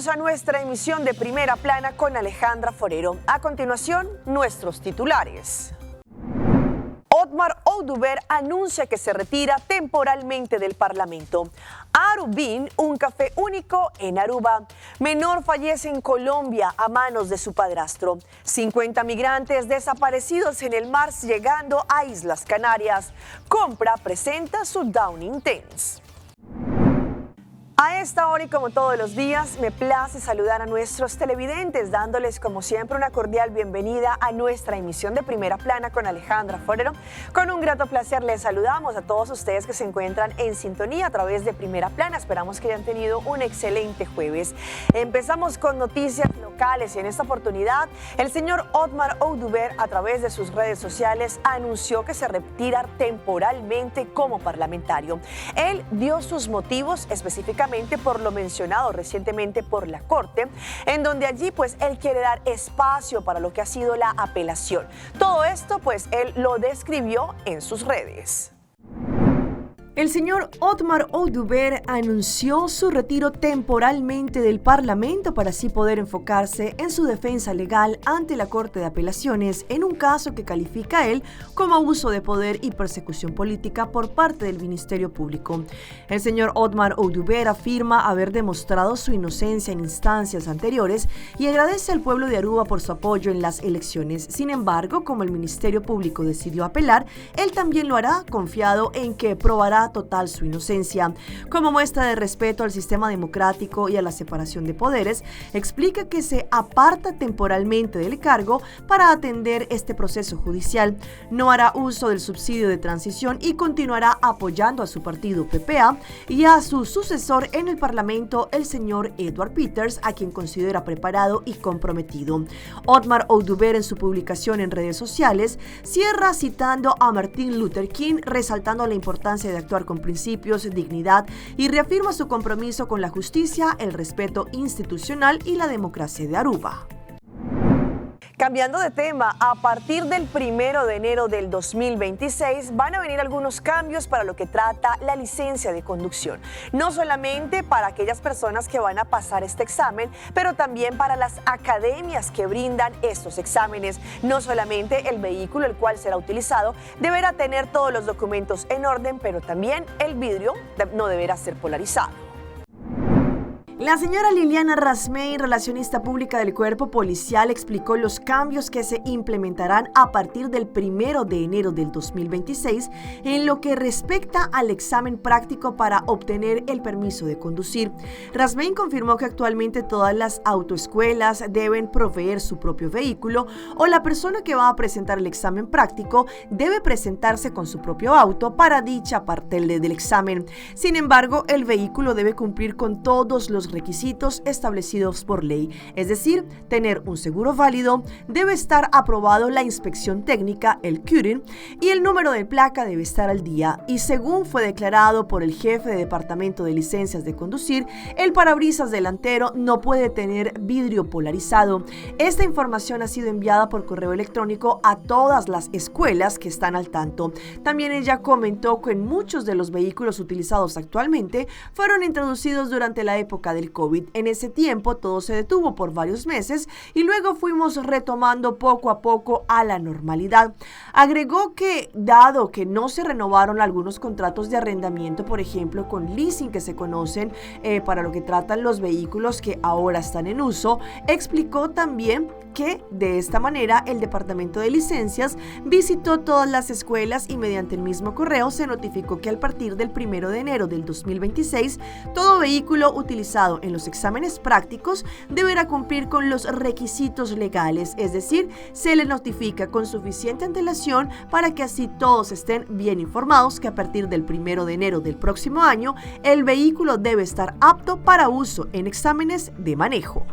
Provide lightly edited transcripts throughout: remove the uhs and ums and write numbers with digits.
Bienvenidos a nuestra emisión de Primera Plana con Alejandra Forero. A continuación, nuestros titulares. Otmar Oduber anuncia que se retira temporalmente del Parlamento. Arubin, un café único en Aruba. Menor fallece en Colombia a manos de su padrastro. 50 migrantes desaparecidos en el mar llegando a Islas Canarias. Compra presenta su Down Intense. A esta hora y como todos los días, me place saludar a nuestros televidentes, dándoles como siempre una cordial bienvenida a nuestra emisión de Primera Plana con Alejandra Forero. Con un grato placer les saludamos a todos ustedes que se encuentran en sintonía a través de Primera Plana. Esperamos que hayan tenido un excelente jueves. Empezamos con noticias locales y en esta oportunidad el señor Otmar Oduber a través de sus redes sociales anunció que se retira temporalmente como parlamentario. Él dio sus motivos específicamente por lo mencionado recientemente por la Corte, en donde allí, pues, él quiere dar espacio para lo que ha sido la apelación. Todo esto, pues, él lo describió en sus redes. El señor Otmar Oduber anunció su retiro temporalmente del Parlamento para así poder enfocarse en su defensa legal ante la Corte de Apelaciones en un caso que califica él como abuso de poder y persecución política por parte del Ministerio Público. El señor Otmar Oduber afirma haber demostrado su inocencia en instancias anteriores y agradece al pueblo de Aruba por su apoyo en las elecciones. Sin embargo, como el Ministerio Público decidió apelar, él también lo hará, confiado en que probará total su inocencia. Como muestra de respeto al sistema democrático y a la separación de poderes, explica que se aparta temporalmente del cargo para atender este proceso judicial. No hará uso del subsidio de transición y continuará apoyando a su partido PPA y a su sucesor en el Parlamento, el señor Edward Peters, a quien considera preparado y comprometido. Otmar Oduber, en su publicación en redes sociales, cierra citando a Martin Luther King, resaltando la importancia de actuar con principios, dignidad y reafirma su compromiso con la justicia, el respeto institucional y la democracia de Aruba. Cambiando de tema, a partir del 1 de enero del 2026 van a venir algunos cambios para lo que trata la licencia de conducción. No solamente para aquellas personas que van a pasar este examen, pero también para las academias que brindan estos exámenes. No solamente el vehículo el cual será utilizado deberá tener todos los documentos en orden, pero también el vidrio no deberá ser polarizado. La señora Liliana Rasmey, relacionista pública del cuerpo policial, explicó los cambios que se implementarán a partir del 1 de enero del 2026 en lo que respecta al examen práctico para obtener el permiso de conducir. Rasmey confirmó que actualmente todas las autoescuelas deben proveer su propio vehículo o la persona que va a presentar el examen práctico debe presentarse con su propio auto para dicha parte del examen. Sin embargo, el vehículo debe cumplir con todos los requisitos establecidos por ley, es decir, tener un seguro válido, debe estar aprobado la inspección técnica, el keuring, y el número de placa debe estar al día. Y según fue declarado por el jefe de departamento de licencias de conducir, el parabrisas delantero no puede tener vidrio polarizado. Esta información ha sido enviada por correo electrónico a todas las escuelas que están al tanto. También ella comentó que muchos de los vehículos utilizados actualmente fueron introducidos durante la época del COVID. En ese tiempo todo se detuvo por varios meses y luego fuimos retomando poco a poco a la normalidad. Agregó que, dado que no se renovaron algunos contratos de arrendamiento, por ejemplo, con leasing que se conocen para lo que tratan los vehículos que ahora están en uso, explicó también que de esta manera el Departamento de Licencias visitó todas las escuelas y mediante el mismo correo se notificó que al partir del 1 de enero del 2026 todo vehículo utilizado en los exámenes prácticos deberá cumplir con los requisitos legales, es decir, se le notifica con suficiente antelación para que así todos estén bien informados que a partir del 1 de enero del próximo año el vehículo debe estar apto para uso en exámenes de manejo.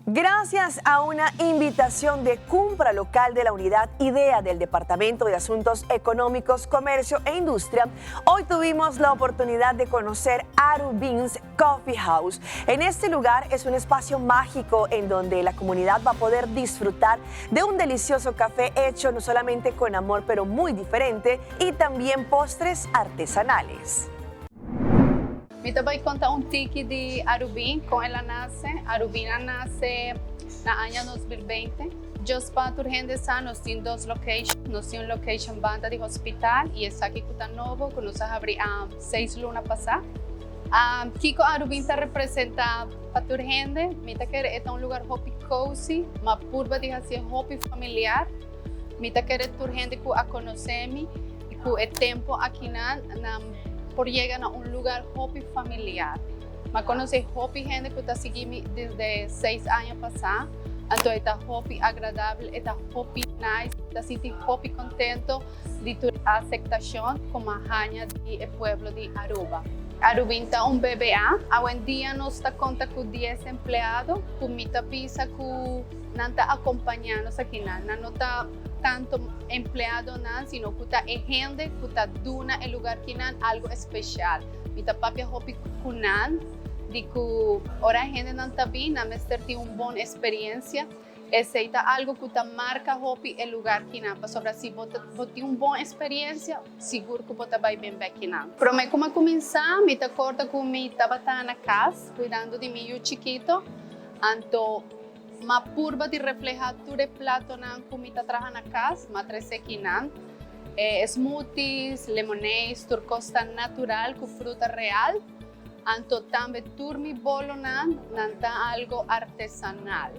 Gracias a una invitación de Cumpra Local de la Unidad IDEA del Departamento de Asuntos Económicos, Comercio e Industria, hoy tuvimos la oportunidad de conocer Arubins Coffee House. En este lugar es un espacio mágico en donde la comunidad va a poder disfrutar de un delicioso café hecho no solamente con amor, pero muy diferente, y también postres artesanales. Mi ta bai konta un tiki di Arubin, kon el a nase. Arubin a nase na aña 2020. Just pa tur hende sa, nos tin dos location. Nos tin un location banda di hospital i esaki ku ta nobo ku nos a habri seis luna pasá. Kiko Arubin ta representá pa tur hende? Mi ta kere e ta un lugar hopi cozy, ma purba di hasié hopi familiar. Mi ta kere tur hende ku a konosé mi i ku e tempu akinan nan por yega na un lugar hopi familiar. Mi a konosé hopi hende ku ta sigui mi desde seis aña pasá, anto e ta hopi agradabel, e ta hopi nice, mi ta sinti hopi kontento di tur asektashon ku mi a haña di e pueblo di Aruba. Arubin ta un BBA. Awendia nos ta konta ku dies empleado ku mi ta bisa ku Nan ta acompaña nos akinan. Nan no ta tanto empleadonan, sino cu ta e hende cu ta duna e lugar kinan algo especial. Mi ta papia hopi cu nan di cu ora e hendenan ta bin, nan mester tin un bon experiencia. Esey ta algo cu ta marca hopi e lugar kinan, pasobra si bo ta bo tin un bon experiencia, sigur cu bo ta bay bin bek kinan. Prome cu mi a cuminsa, mi ta corda cu mi tabata na cas cuidando di mi yu chikito, anto. M'a purba di reflehá tur e platonan ku mi ta traha na kas, m'a trese kinan, e smoothies, lemonades, tur kos ta natural ku fruta real. Anto tambe tur mi bolonan, nan ta algo artesanal.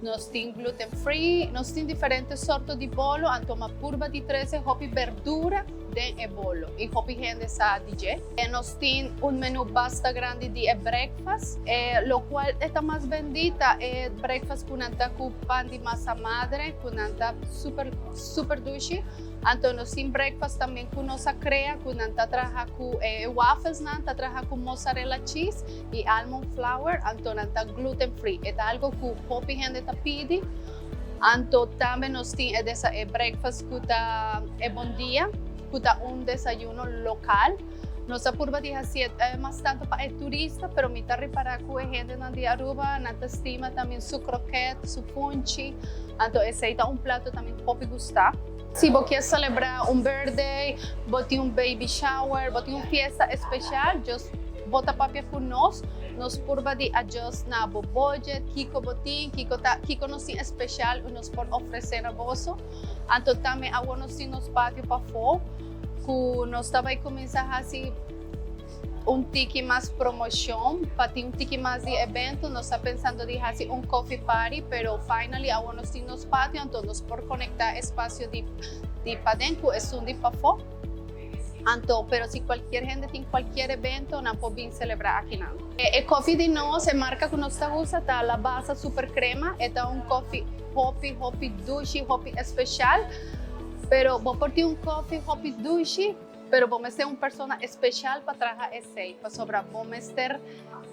Nos tin gluten free, nos tin diferente sorto di bolo, anto m'a purba di trese hopi berdura den e bolo i hopi hende sa di dje. Nos tin un menu basta grandi di e breakfast, e locual e ta mas bendi ta e breakfast cu nan ta cu pan di masa madre cu nan ta super super dushi. Anto nos tin breakfast tambe cu nos a crea cu nan ta traha cu e waffles nan ta traha cu mozzarella cheese y almond flour, anto nan ta gluten free. E ta algo cu hopi hende ta pidi. Anto tambe nos tin e breakfast cu ta e bon dia. Ku ta un desayuno lokal. Nos a purba di hasié mas tantu pa e turista, pero mi ta ripará ku e hendenan di Aruba nan ta stima tambe su kroket, su funchi. Anto esei ta un plato tambe hopi gustá. Si bo kier selebrá un birthday, bo tin un baby shower, bo tin un fiesta espeshal, just bo ta papia ku nos. Nos purba di adjust na bo budget, kiko bo tin, kiko ta, kiko nos tin espeshal ku nos por ofresé na boso. Anto tambe awor nos tin nos patio pafó ku nos ta bai kuminsá hasi un tiki mas promoshon pa tin un tiki mas di evento. Nos ta pensando di hasi un coffee party, pero finally awor nos tin nos patio, anto nos por konektá espasio di di paden ku esun di pafó. Anto, pero si kualkier hende tin kualkier evento, nan por bin selebrá akinan. E kofi di nos, e marka ku nos ta usa ta Lavazza Super Crema. E ta un kofi hopi, hopi dushi, hopi especial. Pero bo por tin un kofi hopi dushi, pero bo mester un persona especial pa traha esey. Pasobra bo mester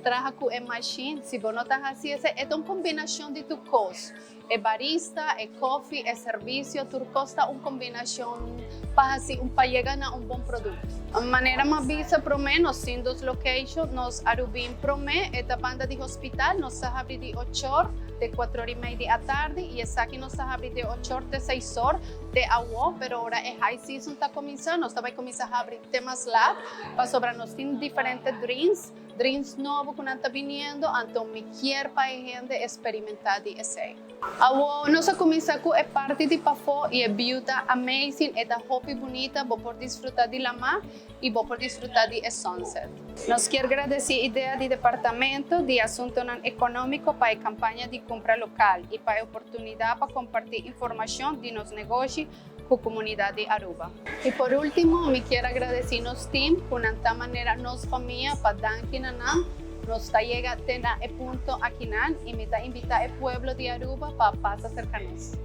traha cu e machine. Si bo no ta haci esey, e ta un combinacion di tur cos. E barista, e kofi, e servisio, tur kos ta un kombinashon pa hasi un pa yega na un bon produkto. Manera m'a bisa promé, nos tin dos location, nos Arubin promé, e ta banda di hospital, nos ta habri di ochor te kuatror i mei di atardi i esaki nos ta habri di ochor te seisor te awo, pero ora e high season ta kuminsá nos ta bai kuminsá habri te mas lat pasobra nos tin diferente drinks. Drinks nobo ku nan ta biniendo, anto mi kier pa e hende esperimentá di esei. Awor nos a kuminsá ku e parti di pafó i e view ta amazing, e ta hopi bunita, bo por disfrutá di lamá i bo por disfrutá di e sunset. Nos kier gradesí idea di Departamento di Asuntonan Ekonómiko pa e kampaña di kumpra lokal i pa e oportunidat pa kompartí informashon di nos negoshi cu comunidad di Aruba. Y por ultimo mi kier agradeci nos team cu nan ta manera nos famia pa danki na nan nos ta yega te na e punto akinan y mi ta invita e pueblo di Aruba pa pasa cerca nos.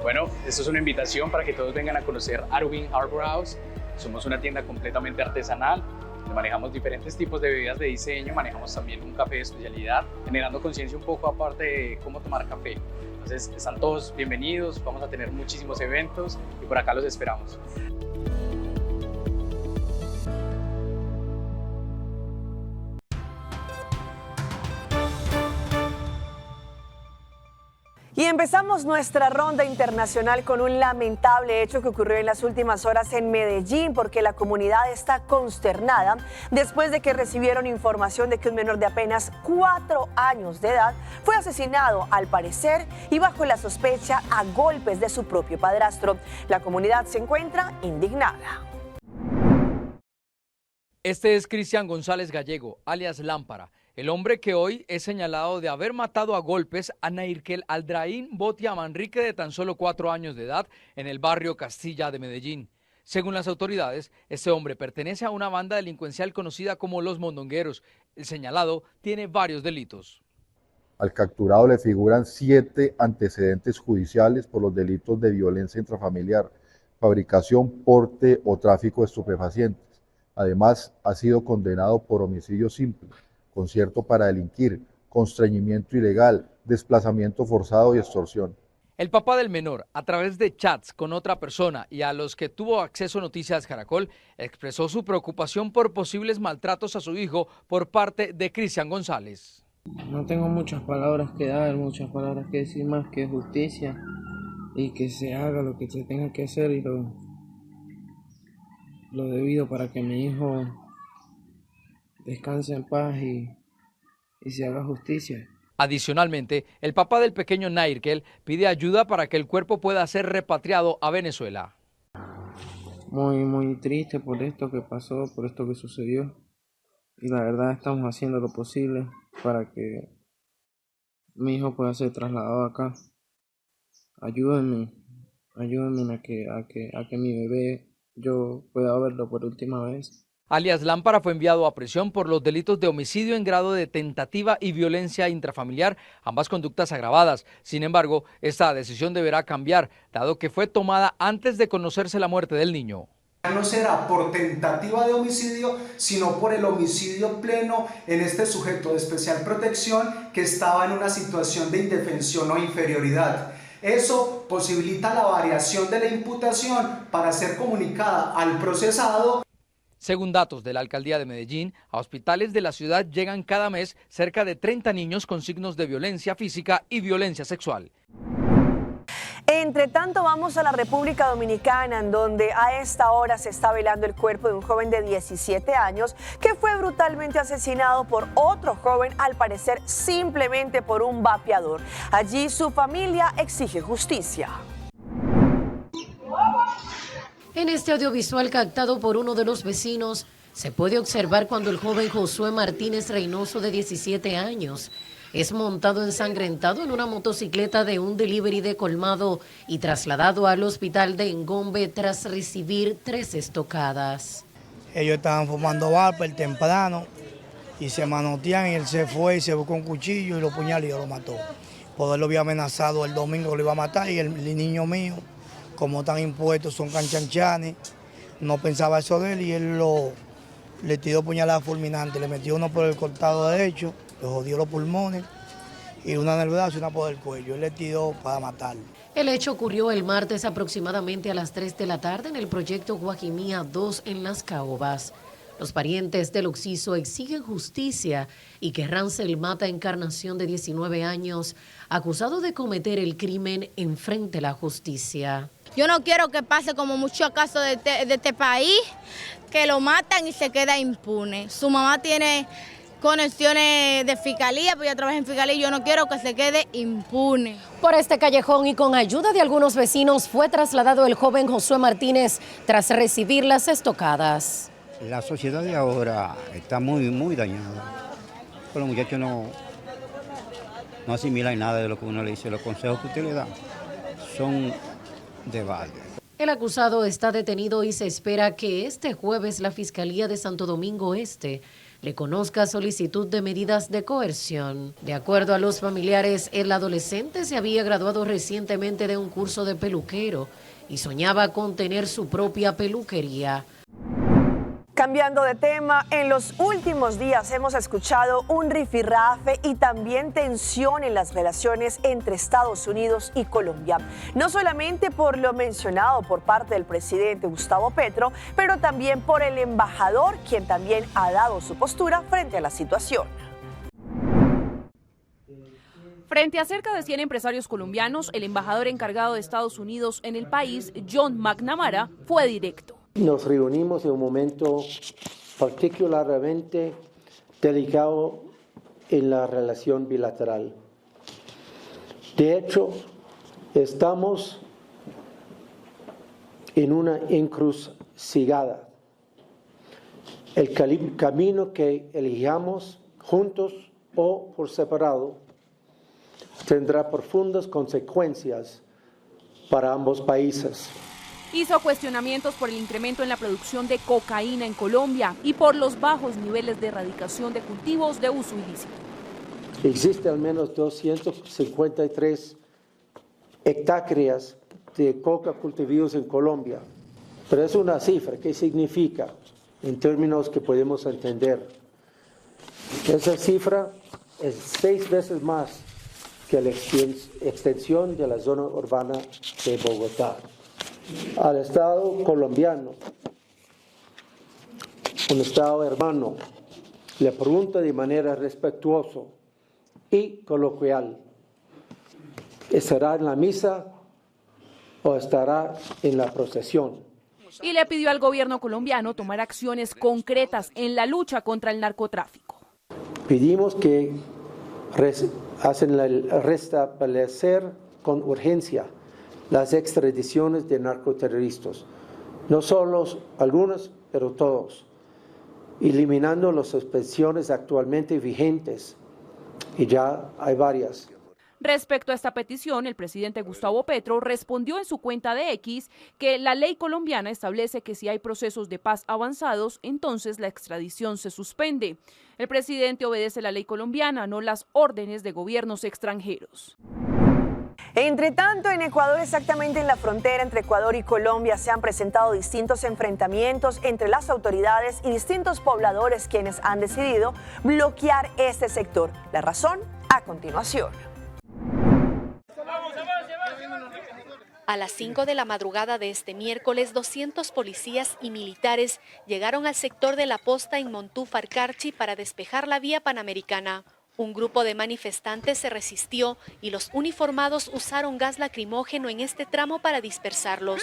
Bueno, esta es una invitación para que todos vengan a conocer Arubin Harbor House. Somos una tienda completamente artesanal, donde manejamos diferentes tipos de bebidas de diseño, manejamos también un café de especialidad, generando conciencia un poco aparte de cómo tomar café. Entonces, están todos bienvenidos, vamos a tener muchísimos eventos y por acá los esperamos. Y empezamos nuestra ronda internacional con un lamentable hecho que ocurrió en las últimas horas en Medellín, porque la comunidad está consternada después de que recibieron información de que un menor de apenas 4 años de edad fue asesinado, al parecer, y bajo la sospecha a golpes de su propio padrastro. La comunidad se encuentra indignada. Este es Cristian González Gallego, alias Lámpara, el hombre que hoy es señalado de haber matado a golpes a Nairkel Aldraín Botia Manrique de tan solo 4 años de edad en el barrio Castilla de Medellín. Según las autoridades, este hombre pertenece a una banda delincuencial conocida como Los Mondongueros. El señalado tiene varios delitos. Al capturado le figuran 7 antecedentes judiciales por los delitos de violencia intrafamiliar, fabricación, porte o tráfico de estupefacientes. Además, ha sido condenado por homicidio simple, concierto para delinquir, constreñimiento ilegal, desplazamiento forzado y extorsión. El papá del menor, a través de chats con otra persona y a los que tuvo acceso Noticias Caracol, expresó su preocupación por posibles maltratos a su hijo por parte de Cristian González. No tengo muchas palabras que dar, muchas palabras que decir más que justicia y que se haga lo que se tenga que hacer y lo debido para que mi hijo descanse en paz y se haga justicia. Adicionalmente, el papá del pequeño Nairkel pide ayuda para que el cuerpo pueda ser repatriado a Venezuela. Muy, muy triste por esto que pasó, por esto que sucedió. Y la verdad estamos haciendo lo posible para que mi hijo pueda ser trasladado acá. Ayúdenme, ayúdenme a que mi bebé yo pueda verlo por última vez. Alias Lámpara fue enviado a prisión por los delitos de homicidio en grado de tentativa y violencia intrafamiliar, ambas conductas agravadas. Sin embargo, esta decisión deberá cambiar, dado que fue tomada antes de conocerse la muerte del niño. No será por tentativa de homicidio, sino por el homicidio pleno en este sujeto de especial protección que estaba en una situación de indefensión o inferioridad. Eso posibilita la variación de la imputación para ser comunicada al procesado. Según datos de la Alcaldía de Medellín, a hospitales de la ciudad llegan cada mes cerca de 30 niños con signos de violencia física y violencia sexual. Entre tanto, vamos a la República Dominicana, en donde a esta hora se está velando el cuerpo de un joven de 17 años que fue brutalmente asesinado por otro joven, al parecer simplemente por un vapeador. Allí su familia exige justicia. En este audiovisual captado por uno de los vecinos, se puede observar cuando el joven Josué Martínez Reynoso, de 17 años, es montado ensangrentado en una motocicleta de un delivery de colmado y trasladado al hospital de Engombe tras recibir 3 estocadas. Ellos estaban fumando vapor temprano y se manotean y él se fue y se buscó un cuchillo y lo puñaló y lo mató. Por él lo había amenazado el domingo, lo iba a matar y el niño mío, como están impuestos, son canchanchanes, no pensaba eso de él y él le tiró puñalada fulminante, le metió uno por el costado derecho, le jodió los pulmones y una en el brazo y una por el cuello. Él le tiró para matarlo. El hecho ocurrió el martes aproximadamente a las 3 de la tarde en el proyecto Guajimía 2 en Las Caobas. Los parientes del occiso exigen justicia y que Rancel Mata Encarnación, de 19 años, acusado de cometer el crimen, enfrente la justicia. Yo no quiero que pase como muchos casos de este país, que lo matan y se queda impune. Su mamá tiene conexiones de fiscalía, pues ella trabaja en fiscalía y yo no quiero que se quede impune. Por este callejón y con ayuda de algunos vecinos fue trasladado el joven Josué Martínez tras recibir las estocadas. La sociedad de ahora está muy, muy dañada. Los muchachos no asimilan nada de lo que uno le dice. Los consejos que usted le da son de balde. El acusado está detenido y se espera que este jueves la Fiscalía de Santo Domingo Este le conozca solicitud de medidas de coerción. De acuerdo a los familiares, el adolescente se había graduado recientemente de un curso de peluquero y soñaba con tener su propia peluquería. Cambiando de tema, en los últimos días hemos escuchado un rifirrafe y también tensión en las relaciones entre Estados Unidos y Colombia. No solamente por lo mencionado por parte del presidente Gustavo Petro, pero también por el embajador, quien también ha dado su postura frente a la situación. Frente a cerca de 100 empresarios colombianos, el embajador encargado de Estados Unidos en el país, John McNamara, fue directo. Nos reunimos en un momento particularmente delicado en la relación bilateral. De hecho, estamos en una encrucijada. El camino que elijamos juntos o por separado tendrá profundas consecuencias para ambos países. Hizo cuestionamientos por el incremento en la producción de cocaína en Colombia y por los bajos niveles de erradicación de cultivos de uso ilícito. Existe al menos 253 hectáreas de coca cultivados en Colombia, pero es una cifra. ¿Qué significa en términos que podemos entender? Esa cifra es 6 veces más que la extensión de la zona urbana de Bogotá. Al Estado colombiano, un Estado hermano, le pregunto de manera respetuosa y coloquial, ¿estará en la misa o estará en la procesión? Y le pidió al gobierno colombiano tomar acciones concretas en la lucha contra el narcotráfico. Pedimos que hacen el restablecer con urgencia las extradiciones de narcoterroristas, no solo algunos, pero todos, eliminando las suspensiones actualmente vigentes, y ya hay varias. Respecto a esta petición, el presidente Gustavo Petro respondió en su cuenta de X que la ley colombiana establece que si hay procesos de paz avanzados, entonces la extradición se suspende. El presidente obedece la ley colombiana, no las órdenes de gobiernos extranjeros. Entre tanto, en Ecuador, exactamente en la frontera entre Ecuador y Colombia, se han presentado distintos enfrentamientos entre las autoridades y distintos pobladores quienes han decidido bloquear este sector. La razón, a continuación. A las 5 de la madrugada de este miércoles, 200 policías y militares llegaron al sector de la posta en Montúfar, Carchi, para despejar la vía panamericana. Un grupo de manifestantes se resistió y los uniformados usaron gas lacrimógeno en este tramo para dispersarlos.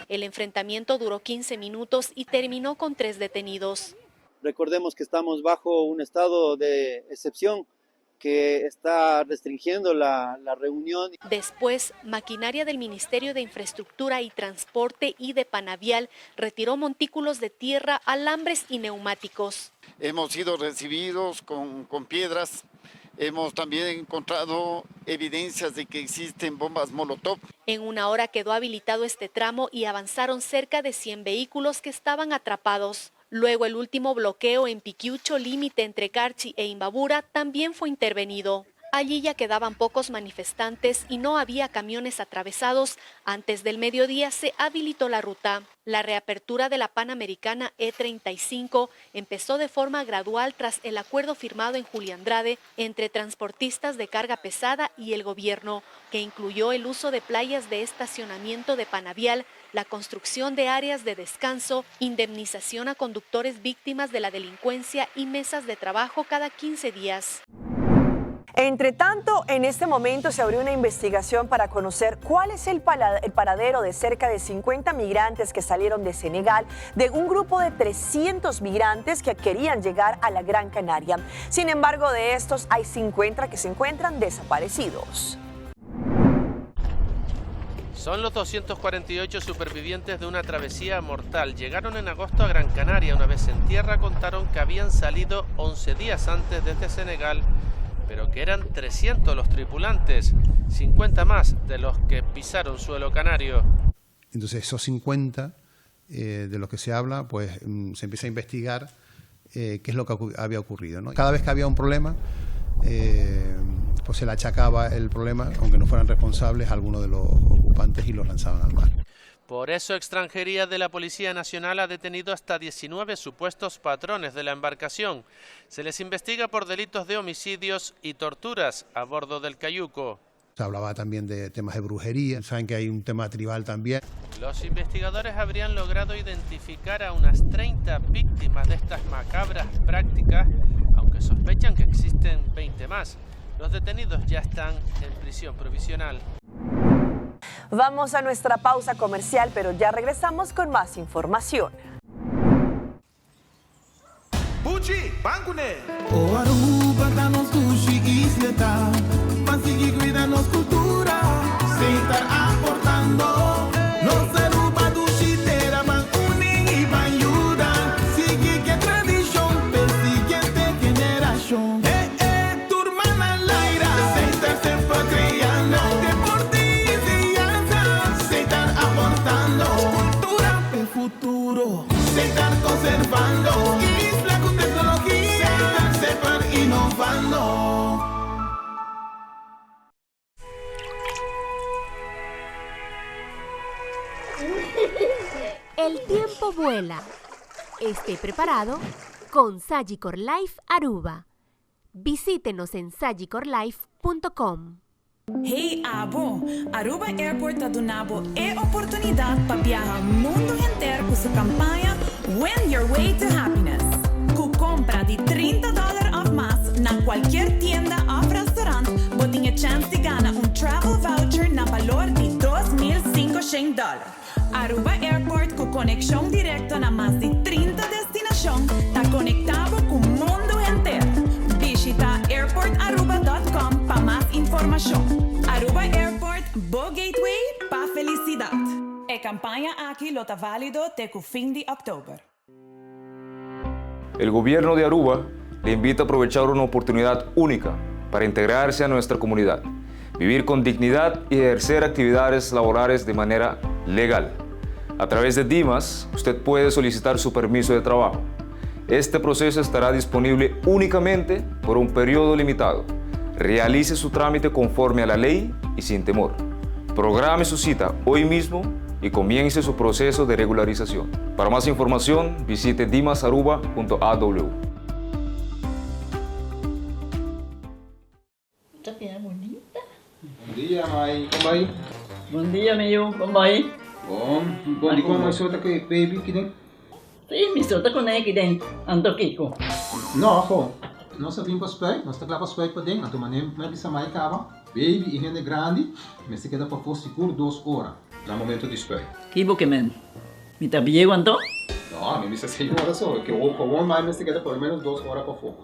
El enfrentamiento duró 15 minutos y terminó con 3 detenidos. Recordemos que estamos bajo un estado de excepción que está restringiendo la reunión. Después, maquinaria del Ministerio de Infraestructura y Transporte y de Panavial retiró montículos de tierra, alambres y neumáticos. Hemos sido recibidos con piedras. Hemos también encontrado evidencias de que existen bombas Molotov. En una hora quedó habilitado este tramo y avanzaron cerca de 100 vehículos que estaban atrapados. Luego el último bloqueo en Piquiucho, límite entre Carchi e Imbabura, también fue intervenido. Allí ya quedaban pocos manifestantes y no había camiones atravesados. Antes del mediodía se habilitó la ruta. La reapertura de la Panamericana E35 empezó de forma gradual tras el acuerdo firmado en Julián Andrade entre transportistas de carga pesada y el gobierno, que incluyó el uso de playas de estacionamiento de Panavial, la construcción de áreas de descanso, indemnización a conductores víctimas de la delincuencia y mesas de trabajo cada 15 días. Entre tanto, en este momento se abrió una investigación para conocer cuál es el paradero de cerca de 50 migrantes que salieron de Senegal, de un grupo de 300 migrantes que querían llegar a la Gran Canaria. Sin embargo, de estos hay 50 que se encuentran desaparecidos. Son los 248 supervivientes de una travesía mortal. Llegaron en agosto a Gran Canaria. Una vez en tierra contaron que habían salido 11 días antes desde Senegal, pero que eran 300 los tripulantes, 50 más de los que pisaron suelo canario. Entonces esos 50 de los que se habla, se empieza a investigar qué es lo que había ocurrido, ¿no? Cada vez que había un problema, se le achacaba el problema, aunque no fueran responsables, a alguno de los ocupantes y los lanzaban al mar. Por eso, Extranjería de la Policía Nacional ha detenido hasta 19 supuestos patrones de la embarcación. Se les investiga por delitos de homicidios y torturas a bordo del cayuco. Se hablaba también de temas de brujería, saben que hay un tema tribal también. Los investigadores habrían logrado identificar a unas 30 víctimas de estas macabras prácticas, aunque sospechan que existen 20 más. Los detenidos ya están en prisión provisional. Vamos a nuestra pausa comercial, pero ya regresamos con más información. Buchi, ban kuné! O Aruba ta nos dushi isla ta pa sigui cuida nos cultura Setar aportando nos Aruba dushi tera ban uni y ban yuda sigui ke tradicion p'e siguiente generacion Eh eh tur mana laira Setar semper creando deporte y enseñanza Setar aportando cultura p'e futuro. Setar conservando isla cu tecnologia. Setar semper innovando. El tiempo vuela. Esté preparado con Sagicor Life Aruba. Visítenos en sagicorlife.com. Hey abo! Aruba Airport ta duna bo e oportunidad pa biaha mundo henter cu su campaña Win Your Way to Happiness. Cu compra di 30 dollar of mas na cualkier tienda of restaurant bo tin e chance di gana un travel voucher na balor di 2500 dollar. Aruba Airport cu conexion directo na mas di 30 destinacion ta conecta bo cu mundo henter. Bishita airportaruba.com pa mas informacion. Aruba Airport, bo gateway pa felicidad. E campaña aki lo ta valido te cu fin di october. El gobierno de Aruba le invita a aprovechar una oportunidad única para integrarse a nuestra comunidad, vivir con dignidad y ejercer actividades laborales de manera legal. A través de DIMAS, usted puede solicitar su permiso de trabajo. Este proceso estará disponible únicamente por un periodo limitado. Realice su trámite conforme a la ley y sin temor. Programe su cita hoy mismo y comience su proceso de regularización. Para más información, visite dimasaruba.aw. Ta bira bunita. Bon dia, mai. Kon bai? Bon dia, mi yu. Kon bai? Bon. Bon, dikon mai so ta ku e baby kiden? Sí, mi so ta kuné kiden. Anto kiko? No, ho. Nos a bin pa spuit. Nos ta kla pa spuit paden. Anto manera mi a bisa mai kaba, baby i hende grandi mester keda pafó sigur dos ora na momento di spuit. Ki bo ke men? Mi ta bieu anto? No, mi bisa señora so. Ke gewoon mai mester keda por lo menos dos ora pafó.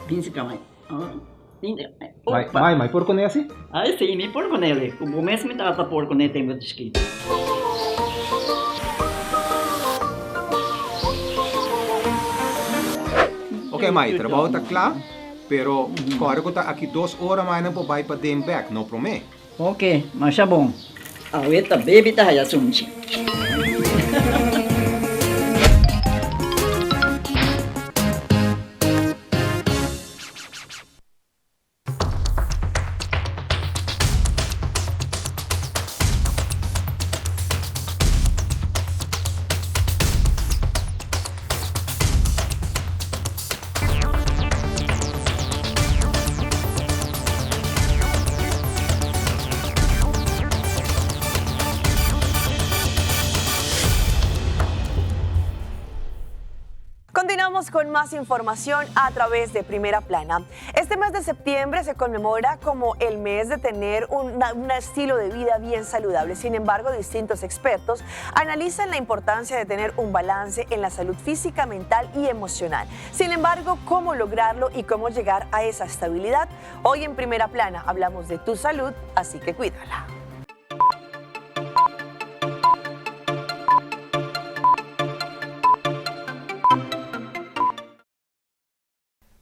Bin si ka mai. Mai, mai, mai por kuné asi? Ai si, mi por kuné. Ku bo mes mi tata por kuné tempu di chikito. Ok mai, trabou ta kla, pero kòrda ku ta aki dos ora mai nan por bai paden bèk, no promé. Ok, masha bon. Awe ta baby ta haya sunchi. Continuamos con más información a través de Primera Plana. Este mes de septiembre se conmemora como el mes de tener un, estilo de vida bien saludable. Sin embargo, distintos expertos analizan la importancia de tener un balance en la salud física, mental y emocional. Sin embargo, cómo lograrlo y cómo llegar a esa estabilidad. Hoy en Primera Plana hablamos de tu salud, así que cuídala.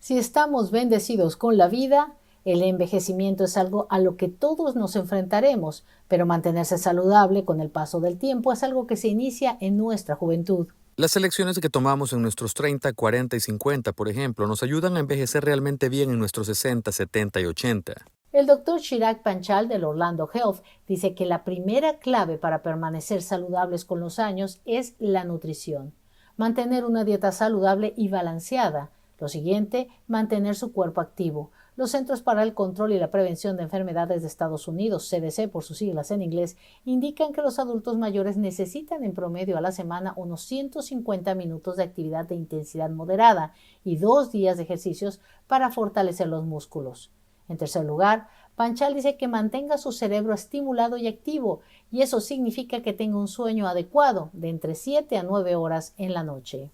Si estamos bendecidos con la vida, el envejecimiento es algo a lo que todos nos enfrentaremos, pero mantenerse saludable con el paso del tiempo es algo que se inicia en nuestra juventud. Las elecciones que tomamos en nuestros 30, 40 y 50, por ejemplo, nos ayudan a envejecer realmente bien en nuestros 60, 70 y 80. El doctor Chirag Panchal del Orlando Health dice que la primera clave para permanecer saludables con los años es la nutrición. Mantener una dieta saludable y balanceada. Lo siguiente, mantener su cuerpo activo. Los Centros para el Control y la Prevención de Enfermedades de Estados Unidos, CDC por sus siglas en inglés, indican que los adultos mayores necesitan en promedio a la semana unos 150 minutos de actividad de intensidad moderada y dos días de ejercicios para fortalecer los músculos. En tercer lugar, Panchal dice que mantenga su cerebro estimulado y activo, y eso significa que tenga un sueño adecuado de entre 7 a 9 horas en la noche.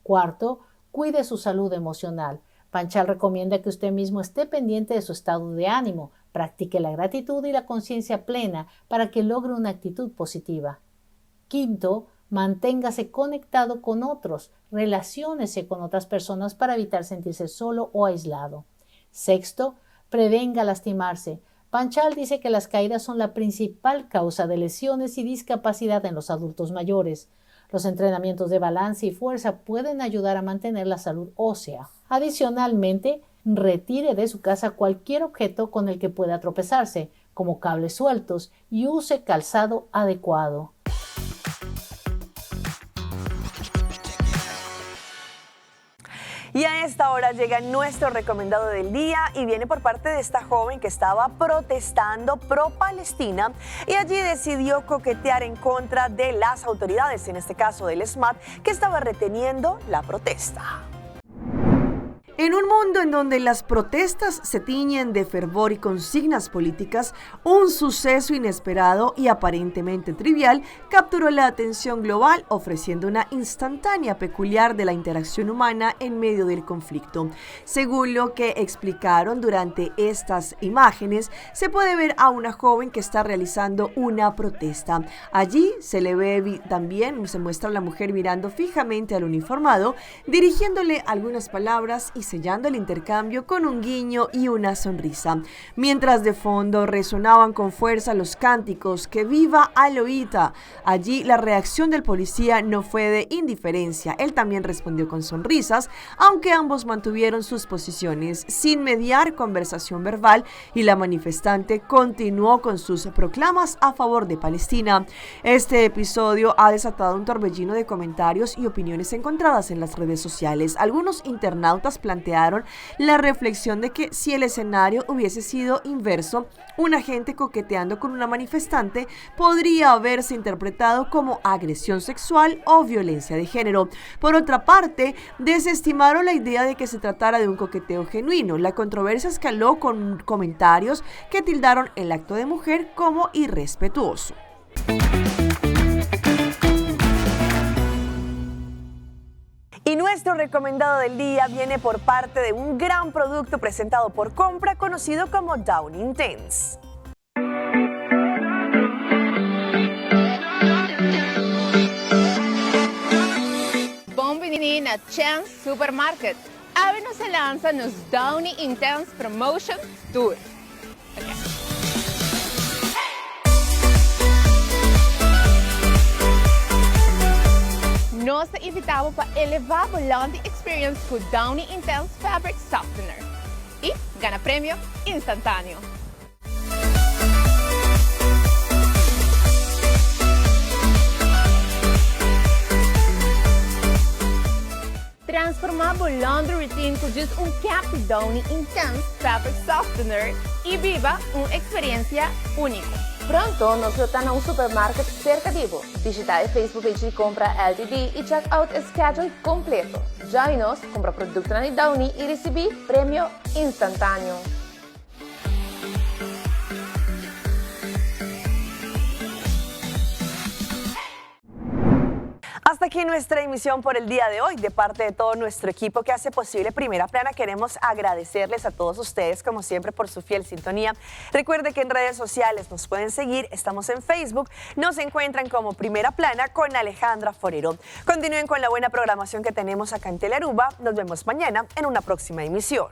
Cuarto, cuide su salud emocional. Panchal recomienda que usted mismo esté pendiente de su estado de ánimo, practique la gratitud y la conciencia plena para que logre una actitud positiva. Quinto, manténgase conectado con otros, relaciónese con otras personas para evitar sentirse solo o aislado. Sexto, prevenga lastimarse. Panchal dice que las caídas son la principal causa de lesiones y discapacidad en los adultos mayores. Los entrenamientos de balance y fuerza pueden ayudar a mantener la salud ósea. Adicionalmente, retire de su casa cualquier objeto con el que pueda tropezarse, como cables sueltos, y use calzado adecuado. Y a esta hora llega nuestro recomendado del día y viene por parte de esta joven que estaba protestando pro Palestina y allí decidió coquetear en contra de las autoridades, en este caso del SMAT, que estaba reteniendo la protesta. En un mundo en donde las protestas se tiñen de fervor y consignas políticas, un suceso inesperado y aparentemente trivial capturó la atención global, ofreciendo una instantánea peculiar de la interacción humana en medio del conflicto. Según lo que explicaron durante estas imágenes, se puede ver a una joven que está realizando una protesta. Allí se le ve también, se muestra a la mujer mirando fijamente al uniformado, dirigiéndole algunas palabras y sellando el intercambio con un guiño y una sonrisa. Mientras de fondo resonaban con fuerza los cánticos que viva Aloita. Allí la reacción del policía no fue de indiferencia. Él también respondió con sonrisas, aunque ambos mantuvieron sus posiciones sin mediar conversación verbal y la manifestante continuó con sus proclamas a favor de Palestina. Este episodio ha desatado un torbellino de comentarios y opiniones encontradas en las redes sociales. Algunos internautas plantearon la reflexión de que si el escenario hubiese sido inverso, un agente coqueteando con una manifestante podría haberse interpretado como agresión sexual o violencia de género. Por otra parte, desestimaron la idea de que se tratara de un coqueteo genuino. La controversia escaló con comentarios que tildaron el acto de mujer como irrespetuoso. Y nuestro recomendado del día viene por parte de un gran producto presentado por Compra conocido como Downy Intense. Bon bini na Chance Supermarket. Awe nos a lansa nos Downy Intense Promotion Tour. Nos ta invita bo pa eleva bo laundry experience cu Downy Intense Fabric Softener y gana premio instantaneo. Transformá bo laundry routine ku djis un kap di Downy Intense Fabric Softener i biba un eksperensia úniko. Pronto nos lo ta na un supermarket serka di bo. Bishita e Facebook page di Compra LTD i check out e schedule kompleto. Join nos, kumpra produktonan di Downy i risibí premio instantáneo. Hasta aquí nuestra emisión por el día de hoy. De parte de todo nuestro equipo que hace posible Primera Plana, queremos agradecerles a todos ustedes, como siempre, por su fiel sintonía. Recuerde que en redes sociales nos pueden seguir. Estamos en Facebook. Nos encuentran como Primera Plana con Alejandra Forero. Continúen con la buena programación que tenemos acá en Telearuba. Nos vemos mañana en una próxima emisión.